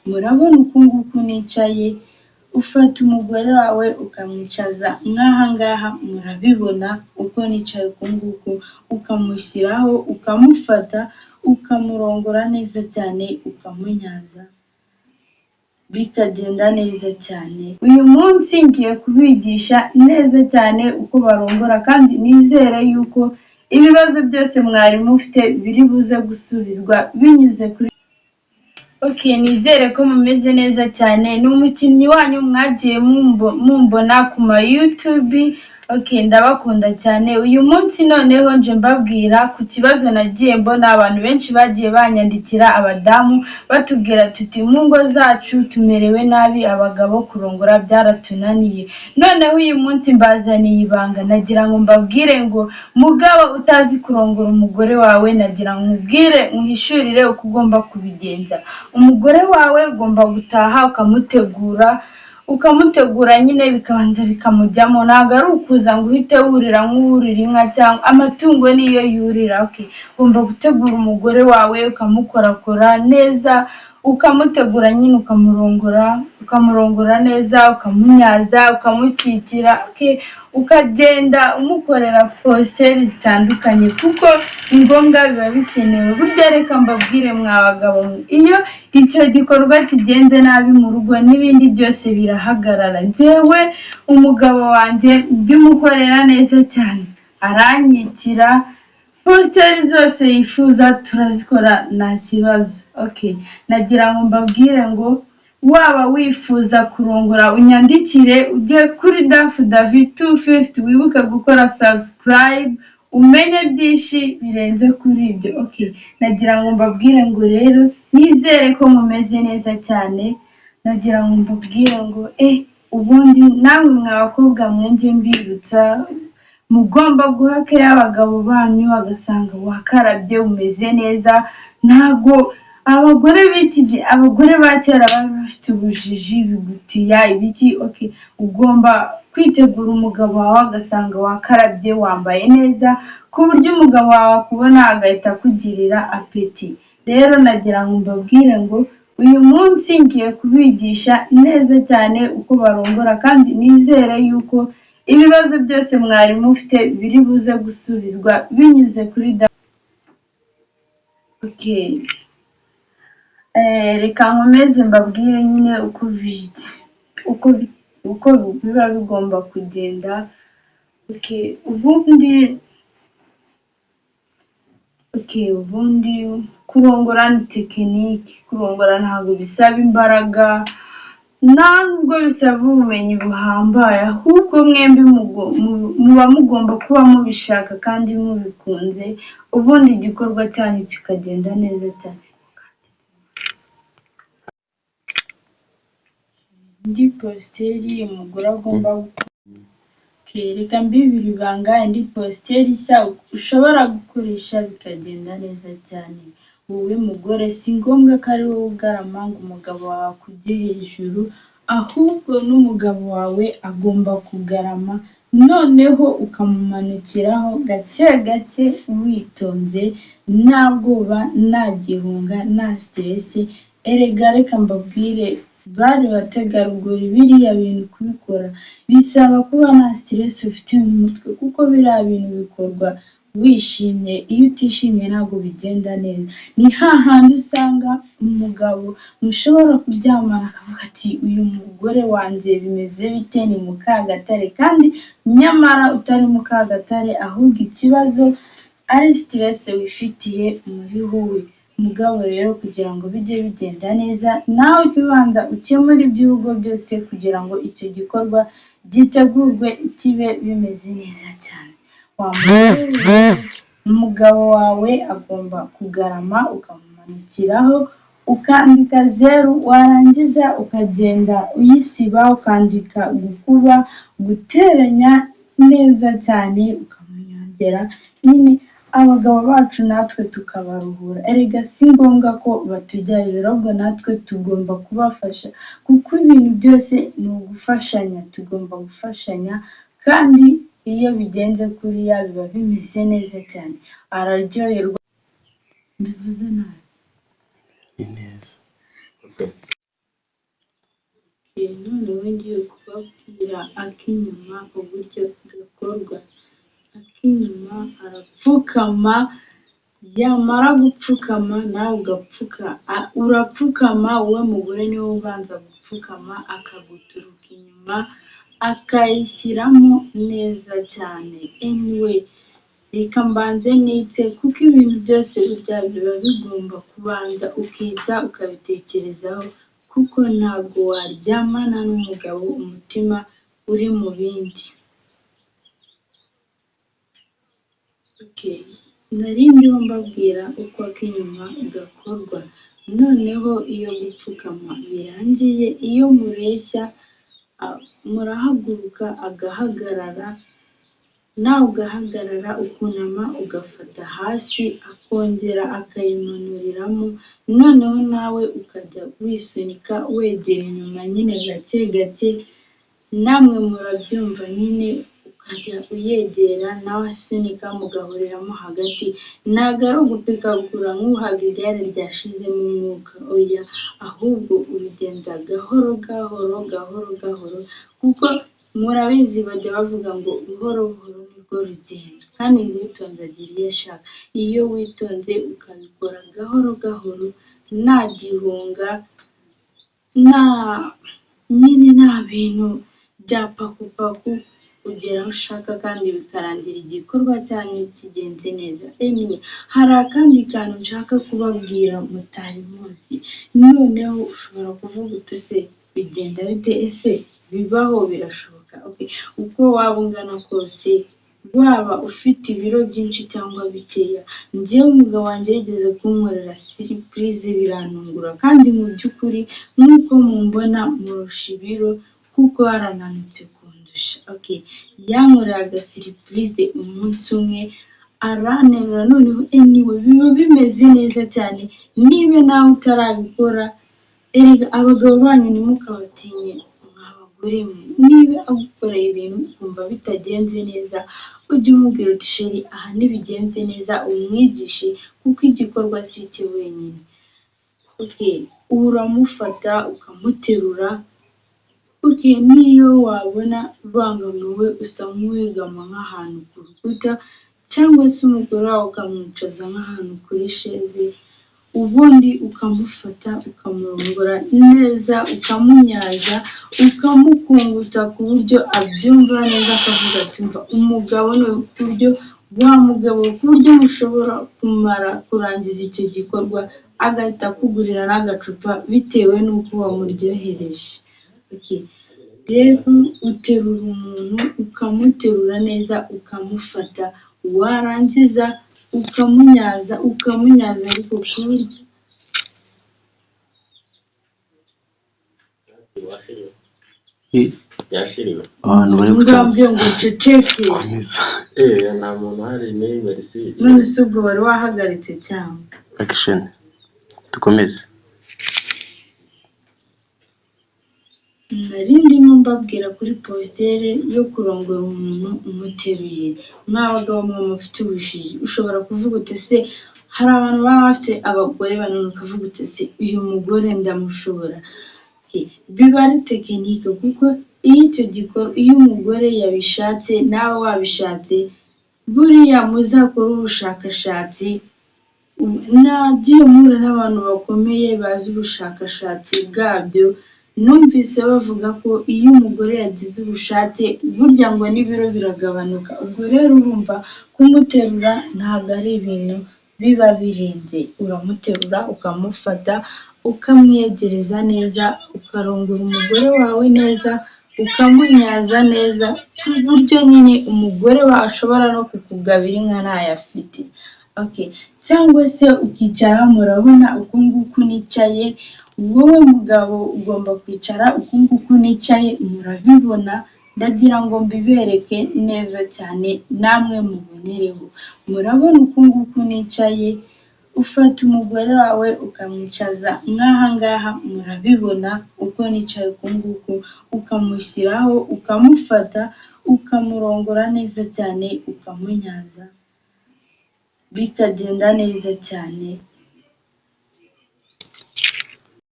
Murabona uku nguku nicaye, ufata umugore wawe ukamwicaza nk'aha ngaha, murabibona uko nicaye uku nguku, ukamushyiraho, ukamufata, ukamurongora neza cyane, ukamunyaza, bikagenda neza cyane. Uyu munsi ngiye kubigisha neza cyane uko barongora, kandi nizere yuko ibibazo byose mwari mufite biri buze gusubizwa binyuze kuri. Ok, nizere ko mumeze neza cyane. Ni umukinnyi wanyu mwagiye mumbona ku ma YouTube. Ok, ndabakunda cyane. Uyu munsi noneho nje mbabwira ku kibazo nagiye mbona abantu benshi bagiye banyandikira, abadamu batubwira tuti: "Mu ngo zacu tumerewe nabi, abagabo kurongora byaratunaniye." Noneho uyu munsi mbazaniye ibanga. Nagira ngo mbabwire ngo mugabo utazi kurongora umugore wawe, nagira ngo nkubwire, nkuhishurire uko ugomba kubigenza. Umugore wawe ugomba gutaha ukamutegura, ukamutegura nyine bikabanza bikamujyamo. Ntabwo ari ukuza ngo uhite wurira nk'uwurira inka cyangwa amatungo niyo yurira. Okay. Ugomba gutegura umugore wawe, ukamukorakora neza, ukamutegura nyine, ukamurongora, ukamurongora neza, ukamunyaza, ukamukikira, okay. Ukagenda umukorera posture zitandukanye kuko ni ngombwa, biba bikenewe. Burya reka mbabwire mwa bagabo mwe, iyo icyo gikorwa kigenze nabi mu rugo, n'ibindi byose birahagarara. Njyewe umugabo wanjye mbimukorera neza cyane, arankikira, posture zose yifuza turazikora, nta kibazo. Okay, nagira ngo mbabwire ngo waba wifuza kurongora, unyandikire, ujye kuri Dafu Davi 250, wibuke gukora subscribe umenye byinshi birenze kuri ibyo. Okay, nagira ngo mbabwire ngo rero nizere ko mumeze neza cyane. Nagira ngo mbabwire ngo ubundi namwe mwa bakobwa mwe, njye mbibutsa, mugomba guha care abagabo banyu, agasanga wakarabye, umeze neza. Ntabwo abagore b'iki gihe, abagore ba kera bari bafite ubujiji, bigutiya ibiki. Okay, ugomba kwitegura umugabo wawe, agasanga wakarabye, wambaye neza, ku buryo umugabo wawe akubona agahita akugirira appétit. Rero nagira ngo mbabwire ngo uyu munsi ngiye kubigisha neza cyane uko barongora, kandi nizere yuko ibibazo byose mwari mufite biri buze gusubizwa binyuze kuri. Okay. Reka nkomeze mbabwire nyine uko biba bigomba kugenda. Okay, ubundi, okay, ubundi kurongora ni technique. Kurongora ntabwo bisaba imbaraga, nta nubwo bisaba ubumenyi buhambaye, ahubwo mwembi muba mugomba kuba mubishaka kandi mubikunze, ubundi igikorwa cyanyu kikagenda neza cyane. Indi posture umugore agomba gukora, reka mbibire ibanga, indi posture nshya ushobora gukoresha bikagenda neza cyane. Wowe mugore, si ngombwa ko ari wowe ugarama ngo umugabo wawe akujye hejuru, ahubwo n'umugabo wawe agomba kugarama, noneho ukamumanukiraho gake gake, witonze, nta bwoba, nta gihunga, nta stress. Erega reka mbabwire bari bategarugori, biriya bintu kubikora bisaba kuba nta stress ufite mu mutwe, kuko biriya bintu bikorwa wishimye. Iyo utishimye ntabwo bigenda neza. Ni hahandi usanga umugabo mushobora kuryamana akavuga ati: "Uyu mugore wanjye bimeze bite? Ni mukagatare?" Kandi nyamara utari mukagatare, ahubwo ikibazo ari stress wifitiye muri wowe. Mugabo rero kugira ngo bijye bigenda neza, nawe ujye ubanza ukemure iby'urugo byose kugira ngo icyo gikorwa gitegurwe kibe bimeze neza cyane. Wa mugore, umugabo wawe agomba kugarama, ukamumanukiraho, ukandika zeru, warangiza ukagenda uyisiba, ukandika gukuba, guteranya neza cyane, ukamunyongera nyine, abagabo bacu natwe tukabaruhura. Erega si ngombwa ko batujya hejuru, ahubwo natwe tugomba kubafasha, kuko ibintu byose ni ugufashanya, tugomba gufashanya. Kandi iyo bigenze kuriya biba bimeze neza cyane, araryoherwa. Mbivuze nabi? Ni neza. Noneho ngiye kubabwira ak'inyuma uburyo gakorwa. Ak'inyuma arapfukama, yamara gupfukama nawe ugapfuka, urapfukama, wowe mugore niwe ubanza gupfukama, akaguturuka inyuma akayishyiramo neza cyane. Anyway, reka mbanze nitse kuko ibintu byose burya biba bigomba kubanza ukitsa ukabitekerezaho, kuko ntabwo waryamana n'umugabo umutima uri mu bindi. Nari ndiho mbabwira uko ak'inyuma gakorwa. Noneho iyo gupfukama birangiye, iyo mureshya murahaguruka agahagarara, nawe ugahagarara ukunama ugafata hasi, akongera akayimanuriramo, noneho nawe ukajya wisunika wegera inyuma nyine gake gake, namwe murabyumva nyine, ukajya uyegera nawe asunika mugahuriramo hagati. Ntabwo ari ugupikagura nk'uhaga igare ryashizemo umwuka, oya, ahubwo ubigenza gahoro gahoro gahoro gahoro, kuko murabizi bajya bavuga ngo buhoro buhoro nirwo rugendo, kandi ngo uwitonze agira iyo ashaka. Iyo witonze ukabikora gahoro gahoro, nta gihunga, nta nyine nta bintu bya pakupaku, ugera aho ushaka kandi bikarangira igikorwa cyanyu kigenze neza. Anyway, hari akandi kantu nshaka kubabwira mutari muzi. Noneho ushobora kuvuga uti ese bigenda bite, ese bibaho, birashoboka? Uko waba ungana kose, waba ufite ibiro byinshi cyangwa bikeya, njyewe umugabo wanjye yigeze kunkorera surprise birantungura, kandi mu by'ukuri nk'uko mumbona murusha ibiro kuko yarananutse kundusha. Yankoreye agasurprise umunsi umwe aranterura, noneho anyway biba bimeze neza cyane. Niba nawe utarabikora, erega abagabo banyu ntimukabatinye mwa bagore mwe. Niba agukoreye ibintu ukumva bitagenze neza, ujye umubwira uti chéri aha ntibigenze neza, umwigishe kuko igikorwa si icye wenyine. Uramufata ukamuterura, niyo wabona ubangamiwe usa nk'uwegama nk'ahantu ku rukuta, cyangwa se umugore wawe ukamwicaza nk'ahantu kuri chaise, ubundi ukamufata ukamurongora neza, ukamunyaza, ukamukunguta ku buryo abyumva neza akavuga ati mva umugabo ni ku buryo wa mugabo, ku buryo mushobora kumara kurangiza icyo gikorwa agahita akugurira n'agacupa bitewe n'uko wamuryohereje. Rero uterura umuntu ukamuterura neza, ukamufata, warangiza ukamunyaza, ukamunyaza ariko ku buryo Yashiriwe. Abantu bari ngambye ngo uceceke. Komeza. Nta muntu uhari ni merci. None se ubwo wari wahagaritse cyangwa? Action. Dukomeze. Nari ndimo mbabwira kuri posture yo kurongora umuntu umuteruye. Mwa bagabo mwe mufite ubujiji, ushobora kuvuga uti ese hari abantu baba bafite abagore banini, ukavuga uti ese uyu mugore ndamushobora. Biba ari technique, kuko iyo icyo gikorwa, iyo umugore yabishatse nawe wabishatse, buriya muzakore ubushakashatsi. Nagiye mpura n'abantu bakomeye bazi ubushakashatsi bwabyo, numvise bavuga ko iyo umugore yagize ubushake burya ngo n'ibiro biragabanuka. Ubwo rero urumva kumuterura ntabwo ari ibintu biba birenze, uramuterura ukamufata ukamwiyegereza neza, ukarongora umugore wawe neza, ukamunyaza neza, ku buryo nyine umugore wawe ashobora no kukugabira inka ntayo afite. Cyangwa se ukicara, murabona uku nguku nicaye, wowe mugabo ugomba kwicara uku nguku nicaye, murabibona, ndagira ngo mbibereke neza cyane namwe mubonereho. Murabona uku nguku nicaye, ufata umugore wawe ukamwicaza nk'aha ngaha, murabibona uko nicaye uku nguku, ukamushyiraho, ukamufata, ukamurongora neza cyane, ukamunyaza, bikagenda neza cyane.